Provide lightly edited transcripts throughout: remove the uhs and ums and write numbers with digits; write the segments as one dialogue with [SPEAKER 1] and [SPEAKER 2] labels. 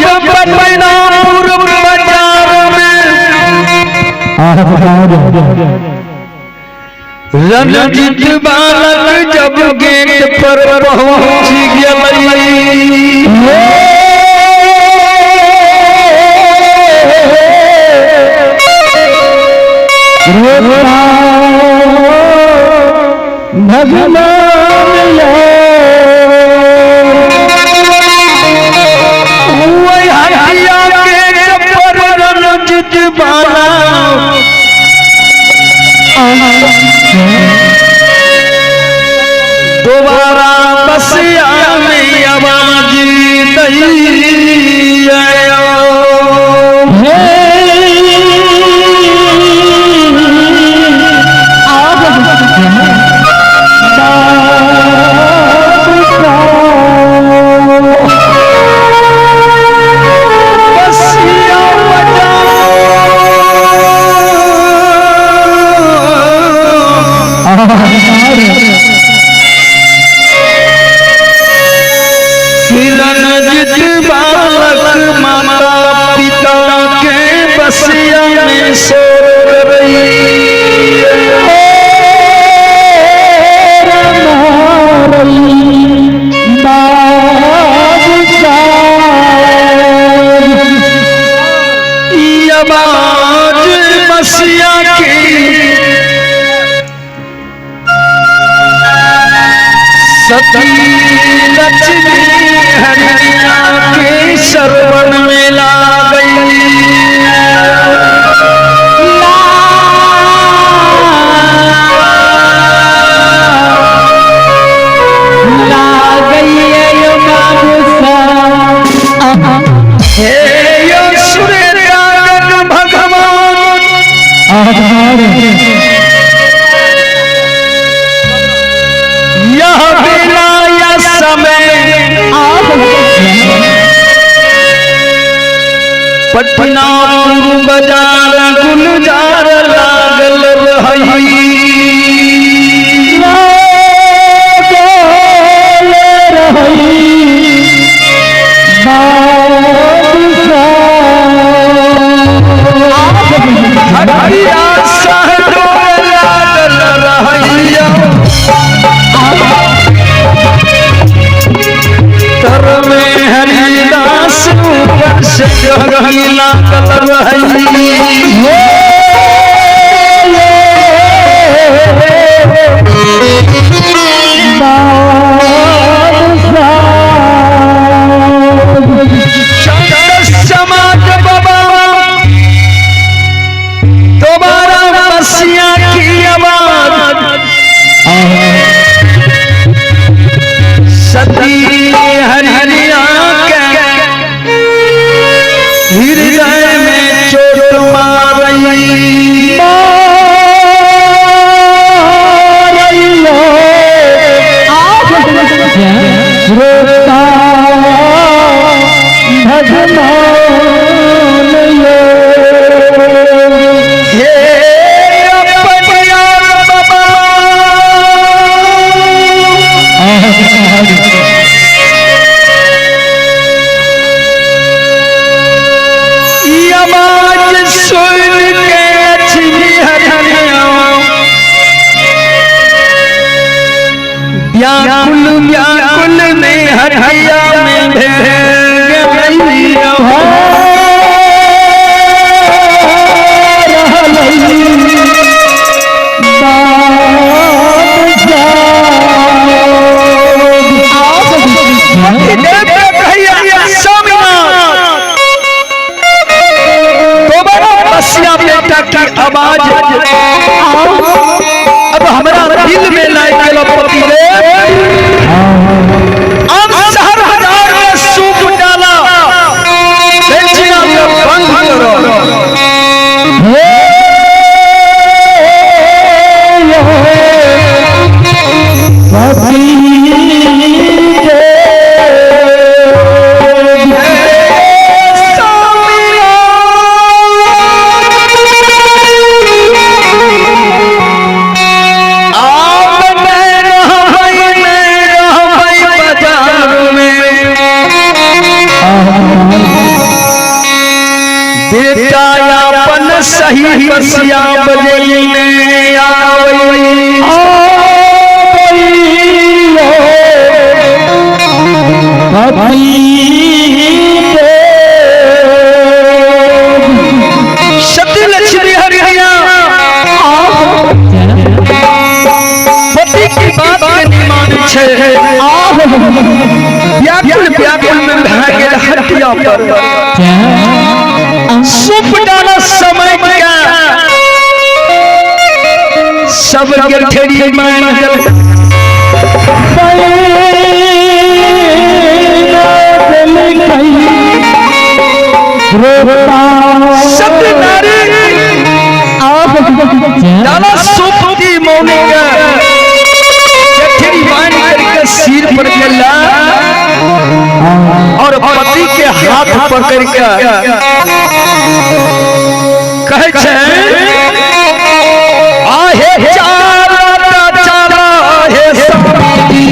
[SPEAKER 1] जब पटनापुर बाजार में रणजीत बालक जब गेट पर पहुंच गई, हटिया गेट पर रणजीत बालक दोबारा बसिया में आवाज दई माता पिता के बसिया में सो रही। आवाज बसिया की सती लक्ष्मी हरिया के श्रवण में ला गई।
[SPEAKER 2] ला गई
[SPEAKER 1] हे यो सूर्यनारायण भगवान, यह बेला यह समय पटनापुर बाजार गुलजार लागल रही। हरिया सहडोल लागल रहिया, तर में हरिदास ऊपर से जगही लागल रही। समाज बाबा दोबारा बसिया की आवाज सती हरिया के हृदय में चोट मारई। आवाज सुन के लक्ष्मी हरिया व्याकुल व्याकुल में हरिया में भेग गई। बसिया बेटा की आवाज अब हमारा दिल में लाए गेलो पति रे। अब शहर बाजार में सूप डाला बेचना के बंद करो। आप मैं रहा सही बसिया बजली में आवई सती लक्ष्मी हरिया पति की बात के नहीं मानै छै। व्याकुल व्याकुल में भए गेल हटिया पर सूप डाला समय के सब गेठरी मान गेल। सत नारी डाला सूप की मौनी के गेठरी बांध करके सिर पर गेला और पति के हाथ पकड़ के कहै छै आहे चाला चाला हे सती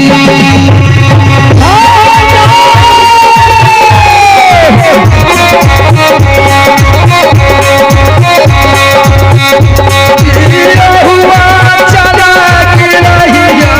[SPEAKER 1] हुआ चला गिरहिया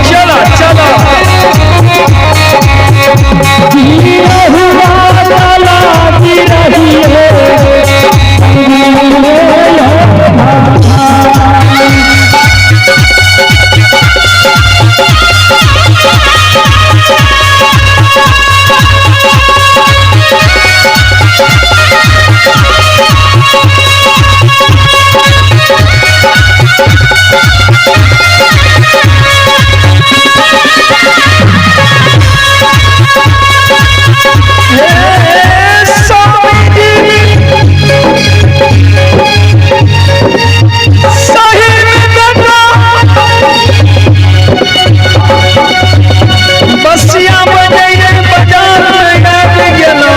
[SPEAKER 1] चला चला बसिया बजैले बाजार में आबि गेलो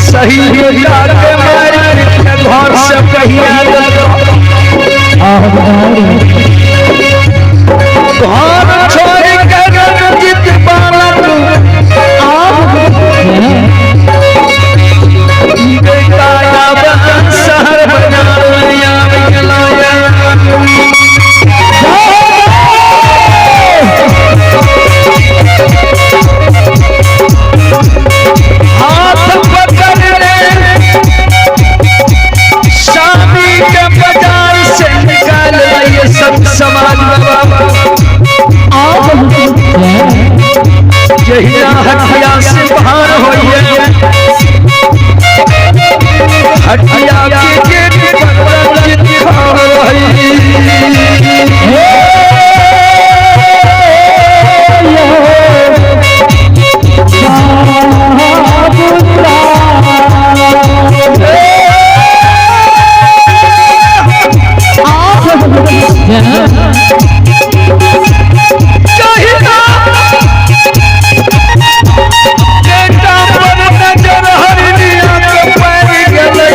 [SPEAKER 1] सही बेटा के मारि के घर से कहिया देलो घर छोड़ के रंजित बालक बेटा आब शहर बाजार में आबि गेलो। हाथ पकड़ ले शामी के बाजार से निकाल लिए सब समाज बाबा। जहिया हटिया से बाहर होइए हटिया के गेट पर रंजित खड़ा रही। बेटा पर नजर हरनिया के पड़ गेलै।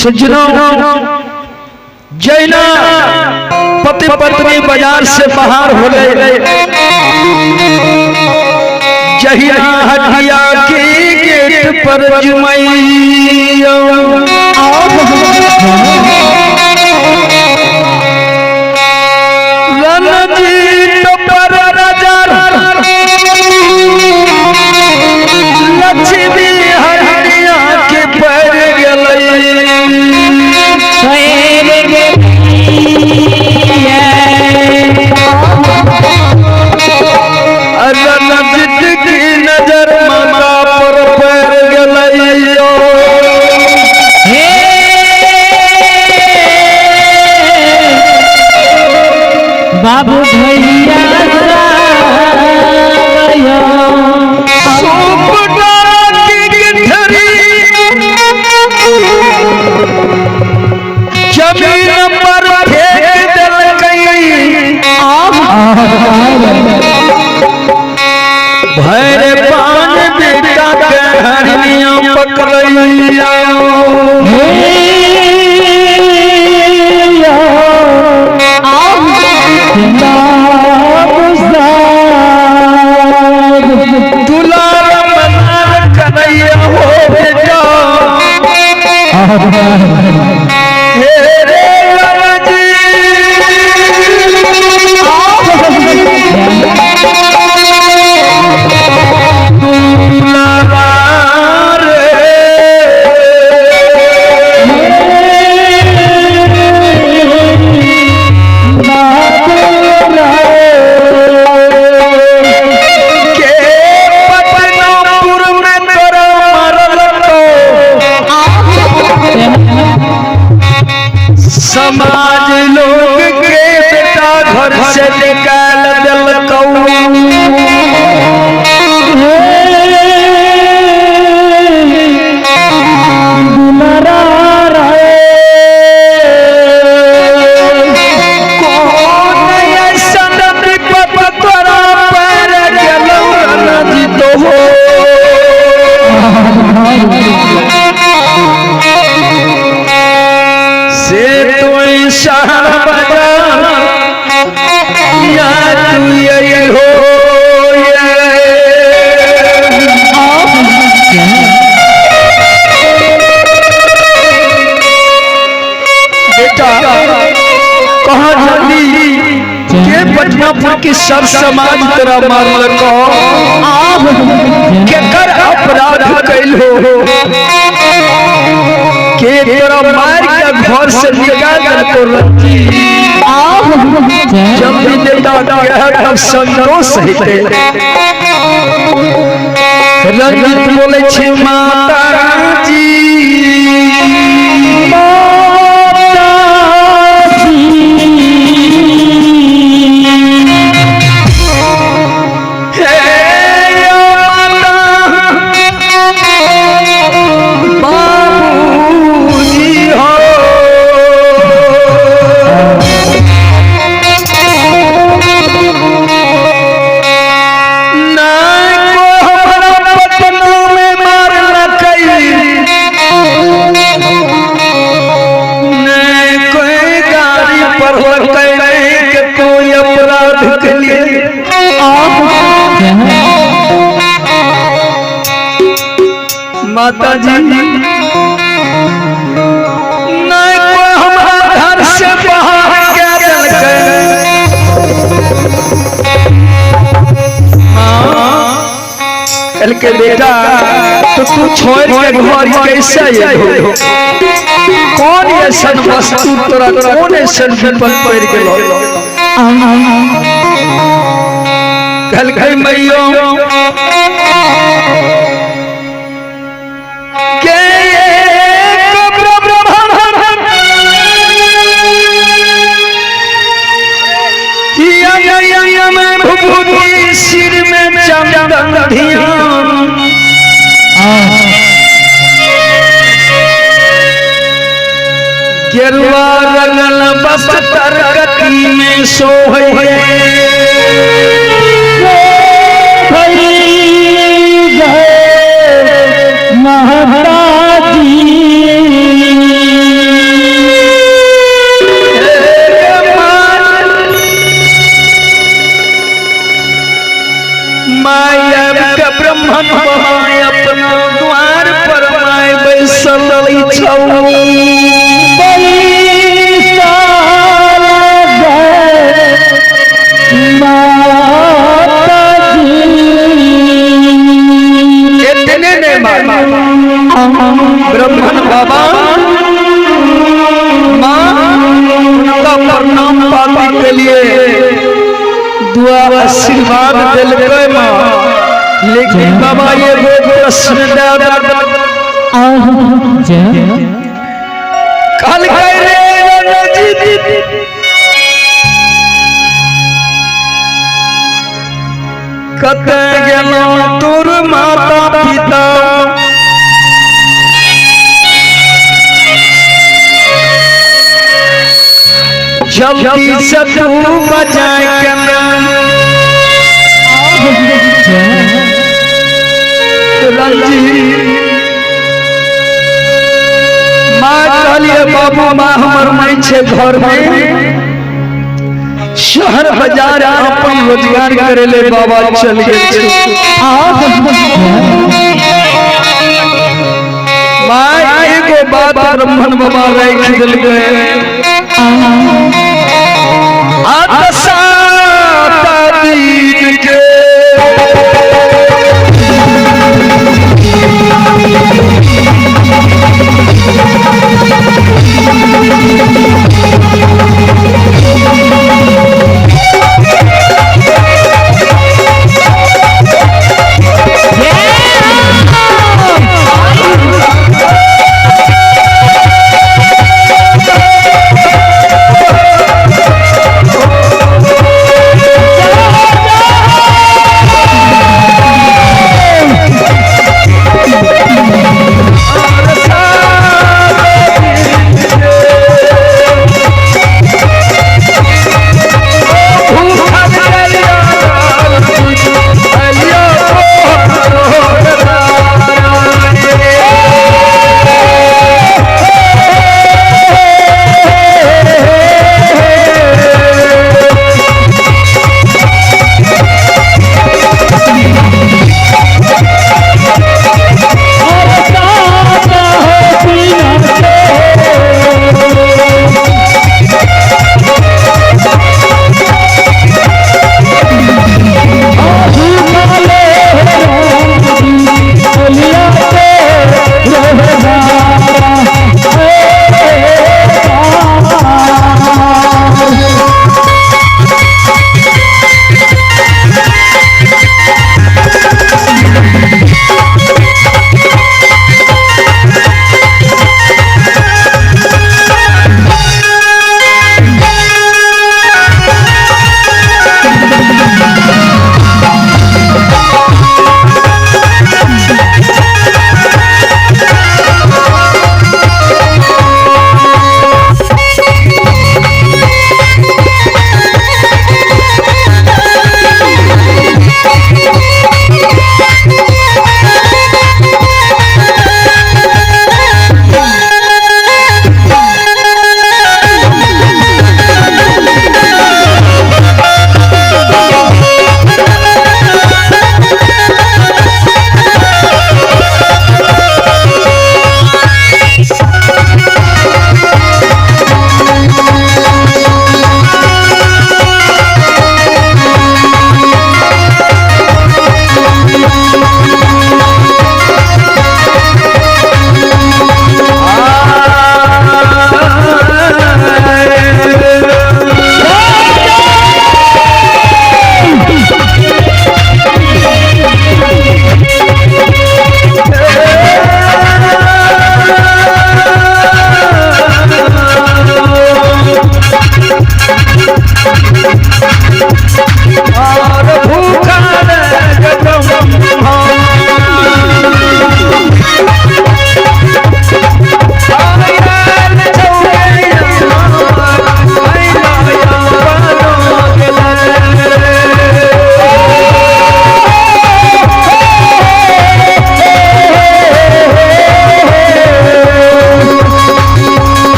[SPEAKER 1] सज्जनों, जैना पति पत्नी बाजार से बाहर हो गए, जहिया हटिया के गेट पर जुमैया रणजीत पर राजा लक्ष्मी हरिया के पैर गए।
[SPEAKER 2] भैया
[SPEAKER 1] सूप डारा की गिठरी जमीन पर फेंक देलकै। भैर पान बेटा के हरनिया पकड़ैया। दुलार मनार कन्हैया हो बेटा। हे रे ललजी दुलारा रे। के पटनापुर में तोरा मरल तो समाज लोग के बेटा घर से निकाल दिलकौ। कौन ऐसन विपत तोरा पर गेलौ रणजीत हो। से तू शहर बाजार या तू ये हो ये। बेटा कहाँ जल्दी के पटनापुर के सब समाज तोरा मारलको, केकर अपराध कैल हो के तोरा मार के घर से निकाल देलको रंजीत। जब भी बेटा कह तब संतोष हेतै। रंजीत बोले छे माता जी हे माता बाबूजी हो। नहीं को हमरा पटना में मारलकै, नहीं कोई गाड़ी पढ़लकै, नहीं के कोई अपराध के लिए। माता जी नहीं कोई हमरा घर से बाहर के देलकै। कहलकै बेटा तो तू छोड़ के घर कैसे अयलहो? कौन ऐसन वस्तु तोरा, कौन ऐसन विपद पड़ गेलो? कहलकै मैयो के एक ब्राह्मण में भूभूति सिर में चंदन धियान गेरुआ रंगल बस्तर गति में सोहे। माया के ब्रह्मण बाबा अपना द्वार पर my बैसल छौ। इतने ने ब्राह्मण बाबा माँ उनका प्रणाम पाती के लिए दुआ आशीर्वाद दिलकै माँ। लेकिन बाबा ये वो प्रश्न कल रे रणजीत कतऽ गेलौ तोर माता पिता। जल्दी से तू बजाय के नाम। रंजीत माँ कहलिए बाबू माँ हमर माई छे घर में, शहर बाजार अपन रोजगार करे ले बाबा चल गए। माँ एगो बात ब्राह्मण बाबा राखि देलकै, आत 7 दिन के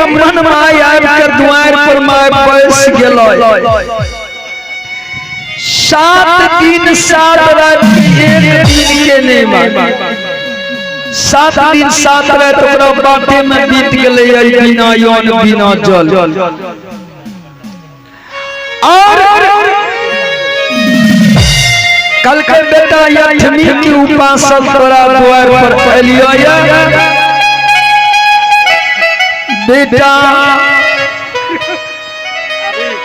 [SPEAKER 1] ब्राह्मण my आबि के द्वार पर my बैस गेलै। 7 दिन 7 रात के एक दिन के नहीं मांगे, 7 दिन 7 रात ओकरा बाटे में बीत गेलै बिना यौन बिना जल। और कल के बेटा अठमी की उपासक तोरा द्वार पर एलियो बेटा,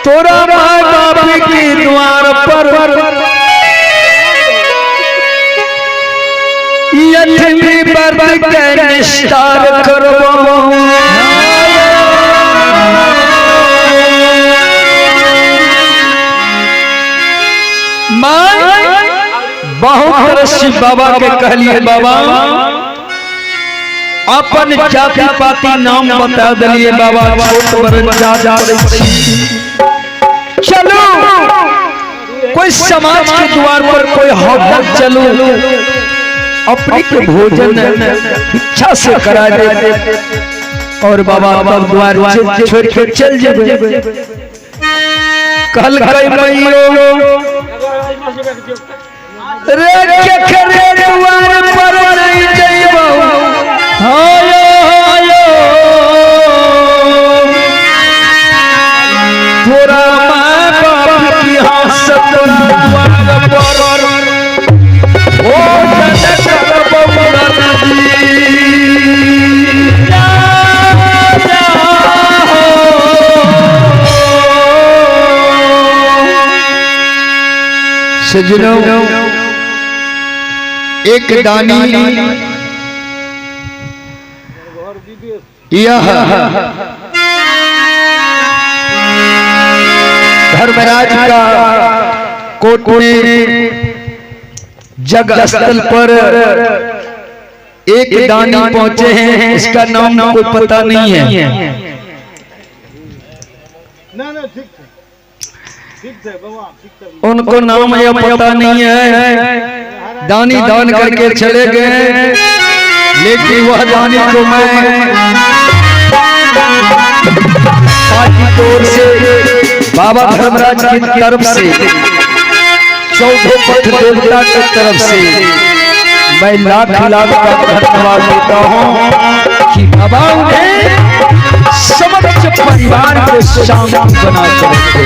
[SPEAKER 1] तोरा माय बाप के द्वार पर अठमी व्रत के निस्तार करबो। माय बहुत ऋषि बाबा के कहलिए बाबा अपन जाति पाति नाम बता दिलिए बाबा, छोट बड़ जात चलो कोई समाज के द्वार पर कोई होटल चलो अपने के भोजन इच्छा से करा दे और बाबा तब द्वार छोड़ के चल जेबे। कल कई मैयो रे के द्वार पर नहीं जइबो, हायो हायो तोरा माय बाप की हंसत द्वार पर ओ जनक बबुआ जी जा हो। सजनों एक दानी यह धर्मराज का कोट में जग स्थल पर एक दानी पहुंचे हैं, इसका नाम कोई पता नहीं है। उनको नाम यह पता नहीं है, दानी दान करके चले गए, लेकिन वह दानी को मैं पार्टी की ओर से बाबा धर्मराज की तरफ से 14 पथ देवता की तरफ से मैं लाख लाख का धन्यवाद देता हूँ कि बाबा उन्हें समस्त परिवार को शांत बना कर रखे।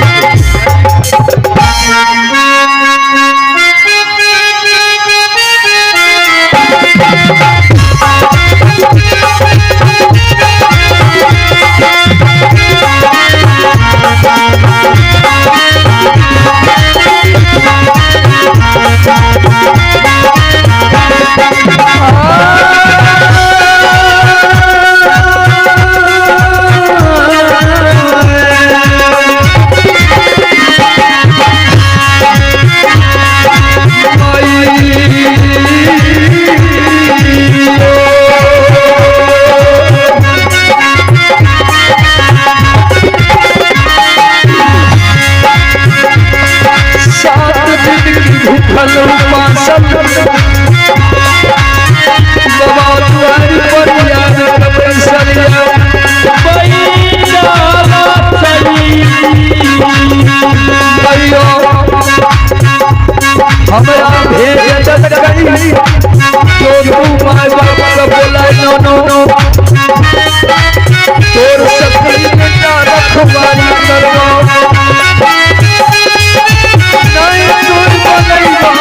[SPEAKER 1] हमरा भेज कही जो तू my बाप का बोला नो नो तोर सखी बेटा रखवारी करवा नहीं तोर बनैबा।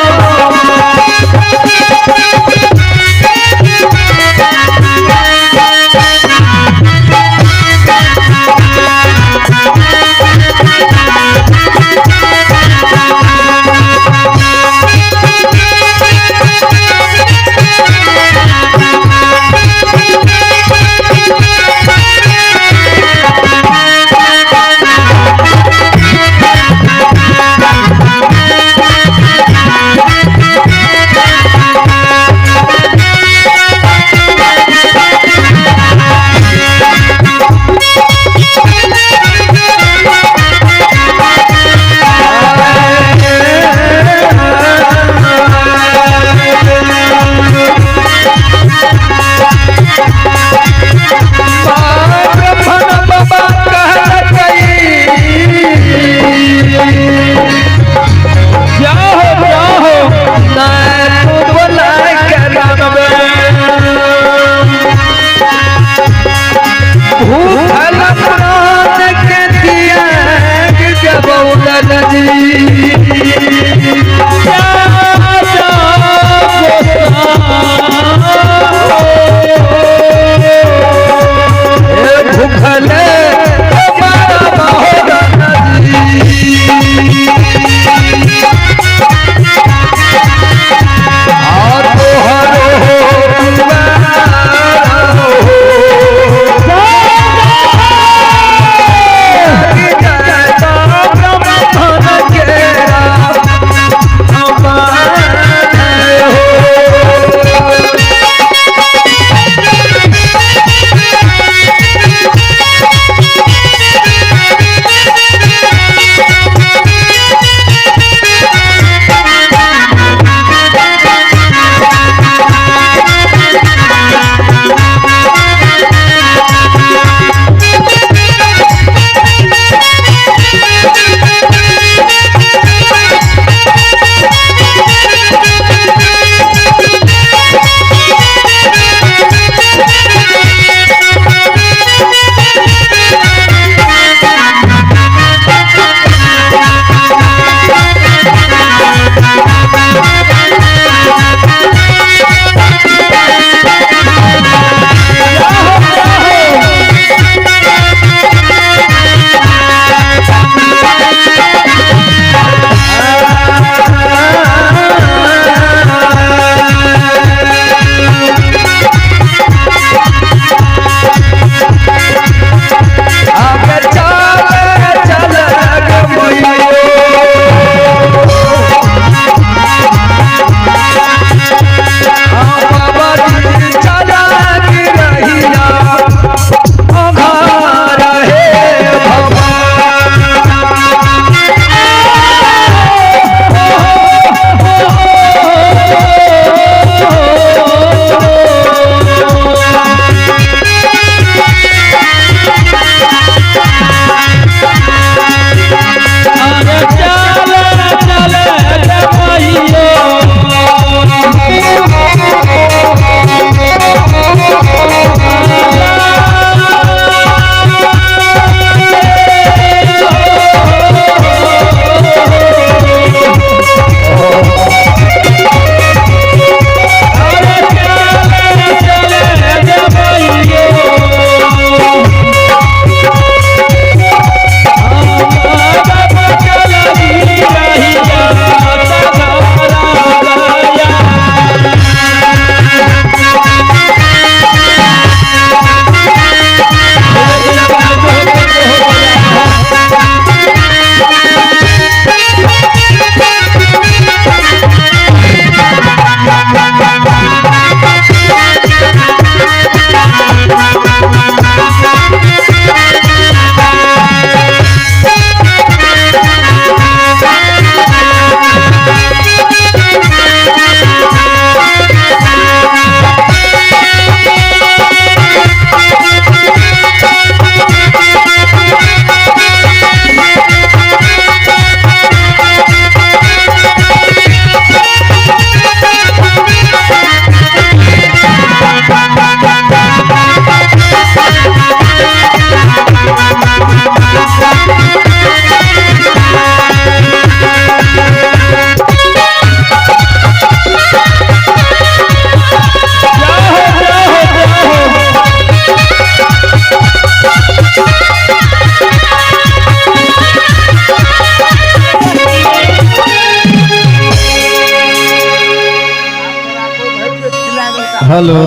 [SPEAKER 2] हेलो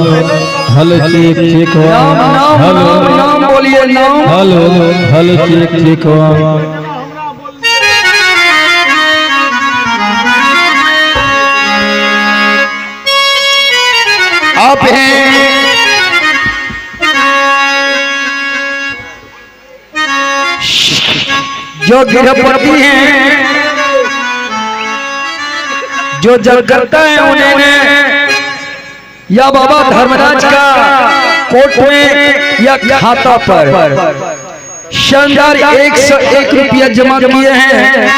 [SPEAKER 2] हेलो चेक चेक
[SPEAKER 1] नाम नाम
[SPEAKER 2] हेलो
[SPEAKER 1] नाम नाम बोलिए नाम।
[SPEAKER 2] हेलो हेलो चेक चेक
[SPEAKER 1] आप हैं जो गृहपति हैं, जो जलकर्ता हैं, उन्होंने या बाबा धर्मराज का कोर्ट में या खाता पर शानदार 101 रुपया जमा किए हैं।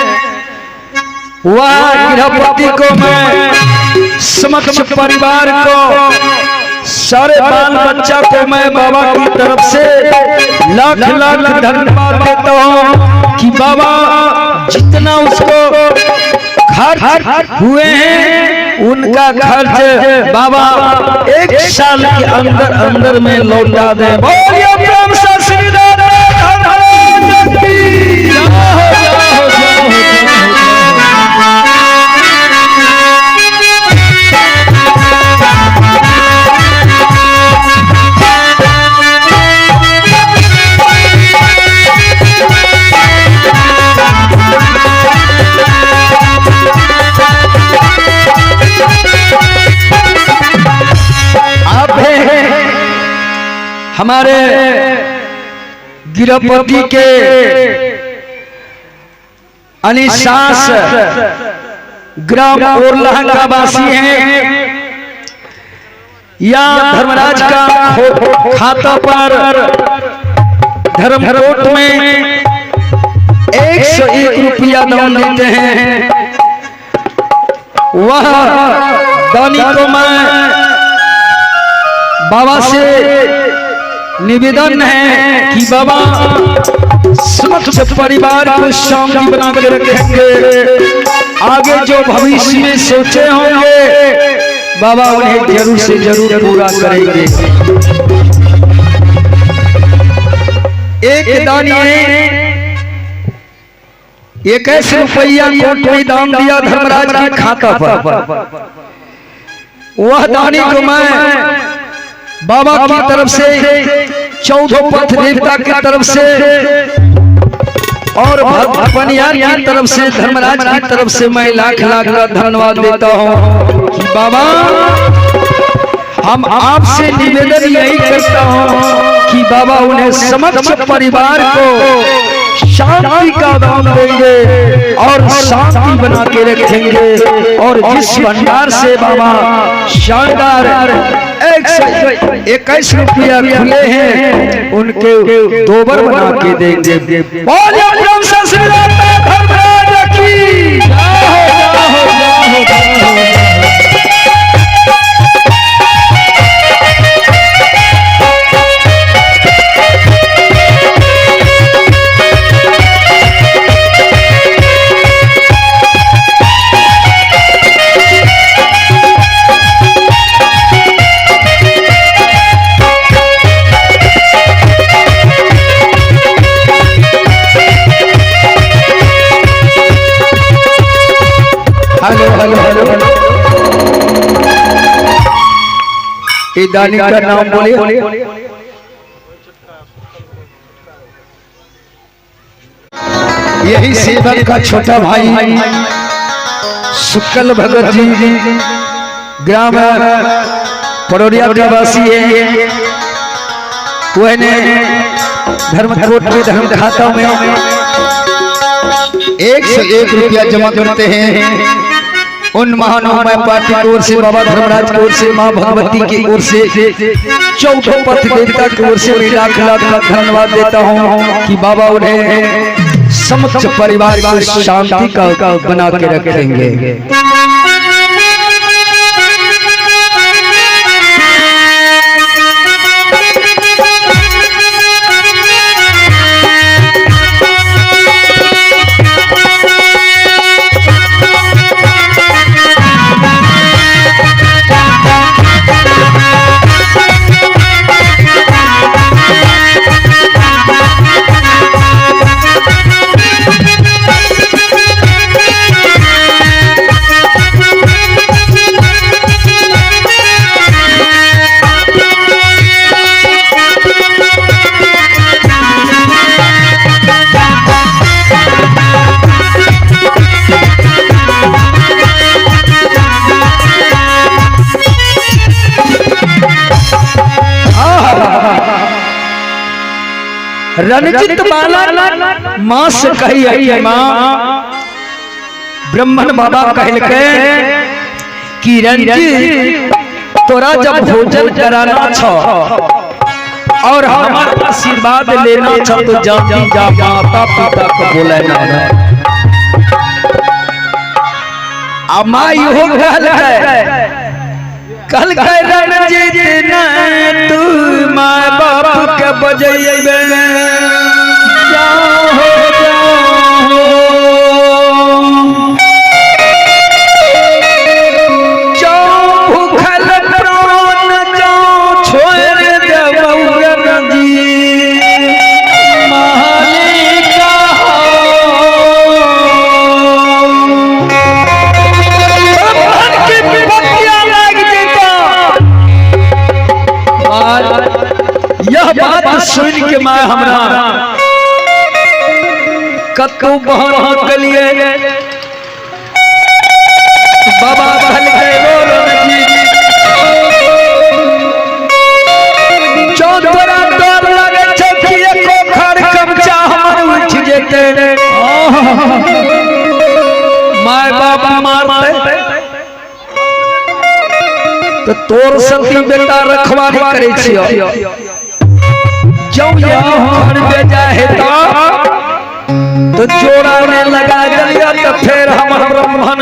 [SPEAKER 1] वह गृहपति को मैं समक्ष परिवार को सारे बाल बच्चा को मैं बाबा की तरफ से लाख लाख धन्यवाद देता हूँ कि बाबा जितना उसको खर्च हुए हैं उनका खर्च बाबा 1 साल के अंदर अंदर में लौटा दे। बोलिए प्रेम से श्री धर्मराज की। आप हैं हमारे गृहपति के अनिसास ग्राम और का वासी हैं या धर्मराज का खाता पर धर्मकोट में 101 रुपया दान देते हैं। वह दानी को मैं बाबा से निवेदन है कि बाबा समक्ष परिवार को शांति बना के रखेंगे, आगे जो भविष्य में सोचे होंगे बाबा उन्हें जरूर से जरूर पूरा करेंगे। एक दानी ने 21 रुपया कोर्ट में दान दिया धर्मराज के खाता पर। वह दानी को मैं बाबा की तरफ से 14 पथ देवता की तरफ से और भगवान की तरफ से धर्मराज की तरफ से मैं लाख लाख का धन्यवाद देता हूँ कि बाबा हम आपसे निवेदन यही करता हूँ कि बाबा उन्हें समक्ष परिवार को शांति का दान देंगे और शांति बना के रखेंगे। और जिस भंडार से बाबा शानदार 121 रुपया खुले हैं उनके दोबर बना के देंगे। बोलिए प्रेम से श्री धर्मराज की। हेलो हेलो हेलो हेलो, ये दानी का नाम बोलिए। यही सेवक का छोटा भाई शुक्ल भगत जी ग्राम पड़ोरिया का वासी है। वह ने धर्मकोट में धर्म खाता में
[SPEAKER 3] 101 रुपया जमा करते हैं। उन महानुभाव पार्टी की ओर से, बाबा धर्मराज की ओर से, माँ भगवती की ओर से,
[SPEAKER 1] चौथों पथ देवता की ओर से मैं लाख लाख धन्यवाद देता हूँ कि बाबा उन्हें समक्ष परिवार को शांति का बना के रखेंगे। रणजीत बालक माँ से कही है कि माँ, ब्राह्मण बाबा कहलकै कि रणजीत तोरा जब भोजन कराना छ और हमारा आशीर्वाद लेना छ तो जल्दी जा माता पिता को बोलेना है। आ माँ इहो कहलकै, कहलकै रणजीत ने तू माँ बाप के बजैबे, जाओ जाओ भूखल प्राण जाओ छोड़ देबौ रणजीत मालिका ब्राह्मण के विपत्तियां लाग जेता। यह बात सुन के माँ हमरा कतौ बहन के लिए बाबा कहलकै रो रणजीत जौ तोरा डर लगे छौ कि एको खर कमचा हमर उठि जेतै, my बाप मारतै तो तोर सती बेटा रखवारी करै छियौ, जौ खर बेजा हेता तो जोड़ा में लगा दिया तो फिर हम ब्राह्मण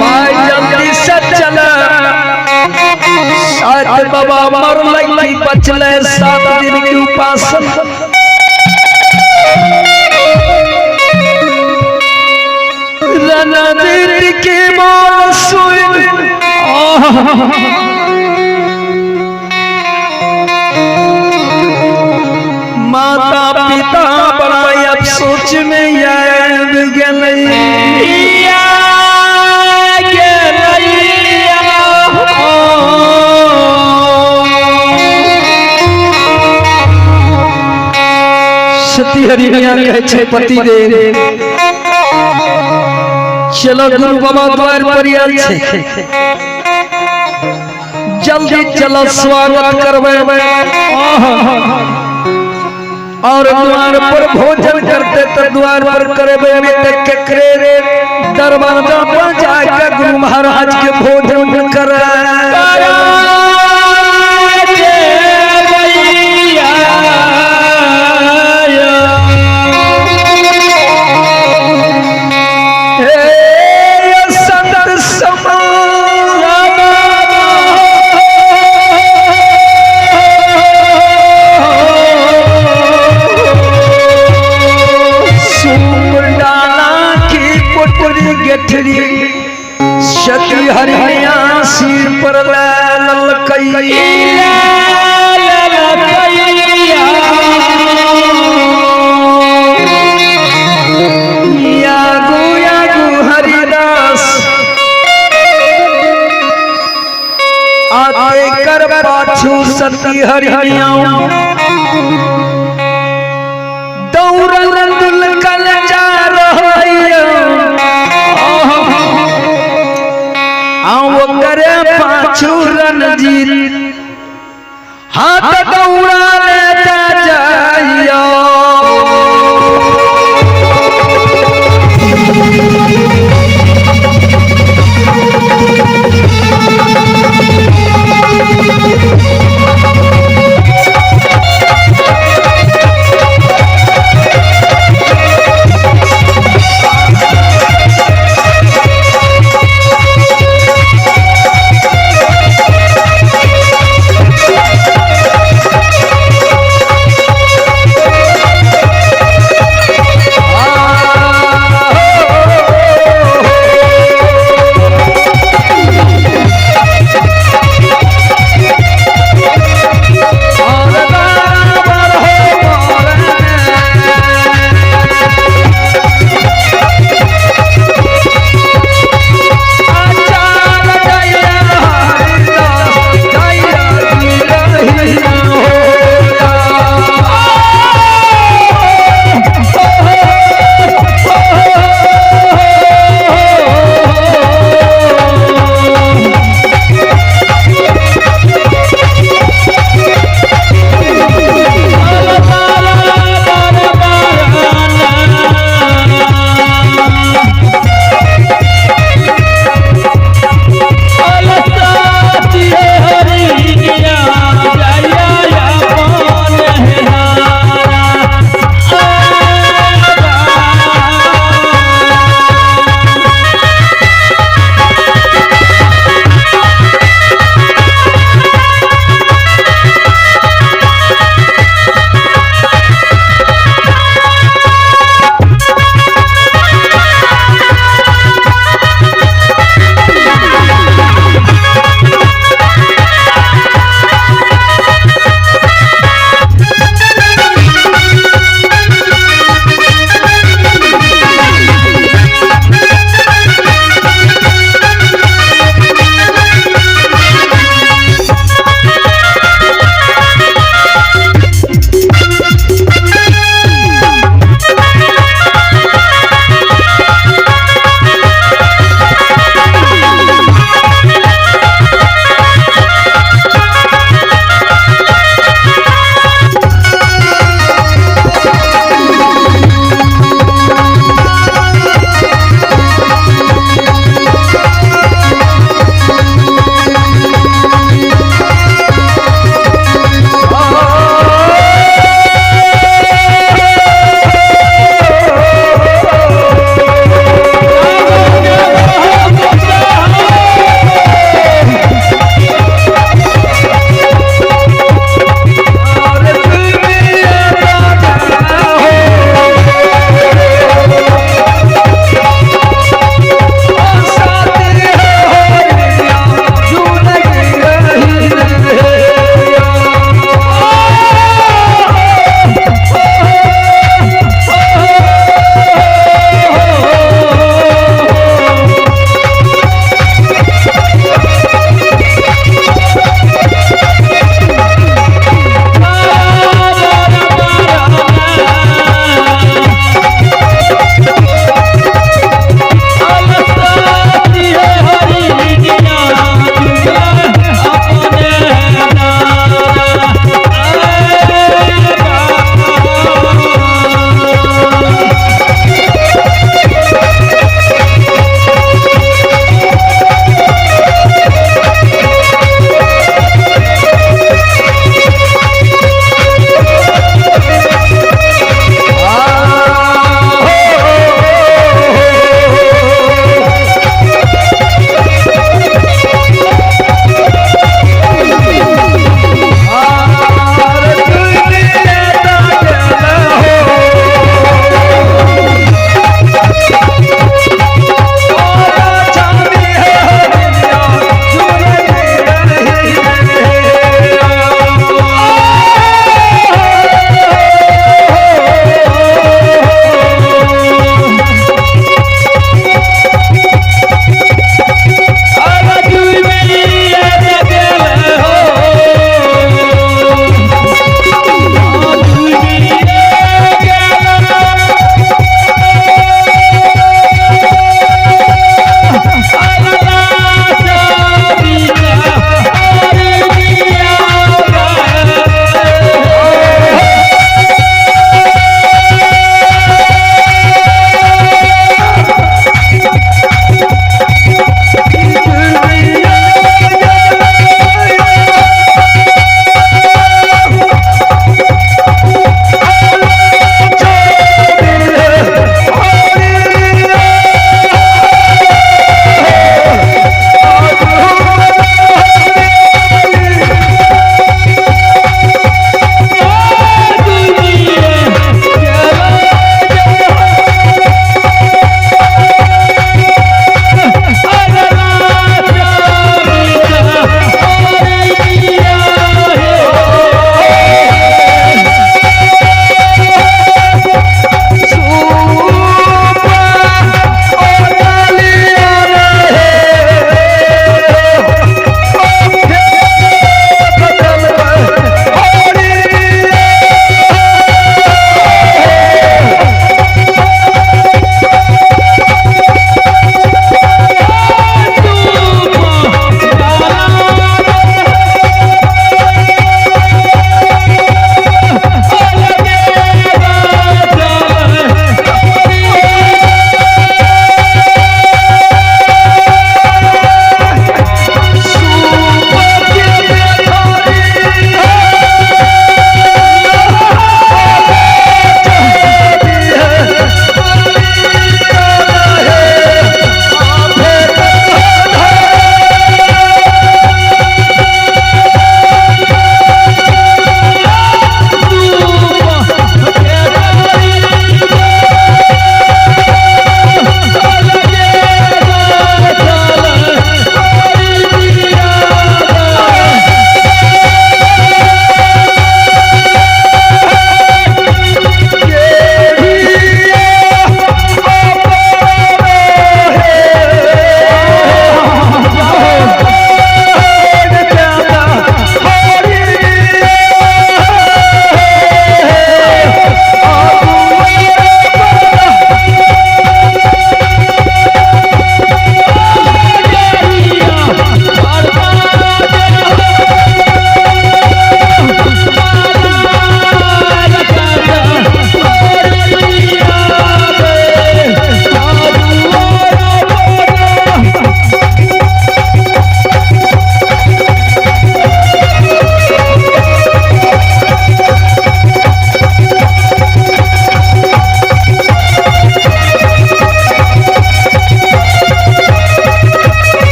[SPEAKER 1] भाई जल्दी से चल। सात बाबा मरलै की बचलै 7 दिन की उपासना। रणजीत के बोल सुन माता पिता बड़ा अफसोस में आबि गेलै। सती हरिणिया कहै छै पति देव चलो गुरु बाबा द्वार पर आयल छै, जल्दी चलो स्वागत करबै और द्वार पर भोजन करते तो द्वार पर करबै तक केकरे दरवाजा पर जाके गुरु महाराज के भोजन कर। सती हरिणिया सिर पर ललकई यागू यागू हरिदास आते कर पाछू सती हरिणिया दौड़ल दुलकल जा रही करे पाछू रणजीत हाथ दौड़ा लेता जाइयो।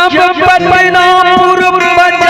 [SPEAKER 1] जब पटनापुर बाजार।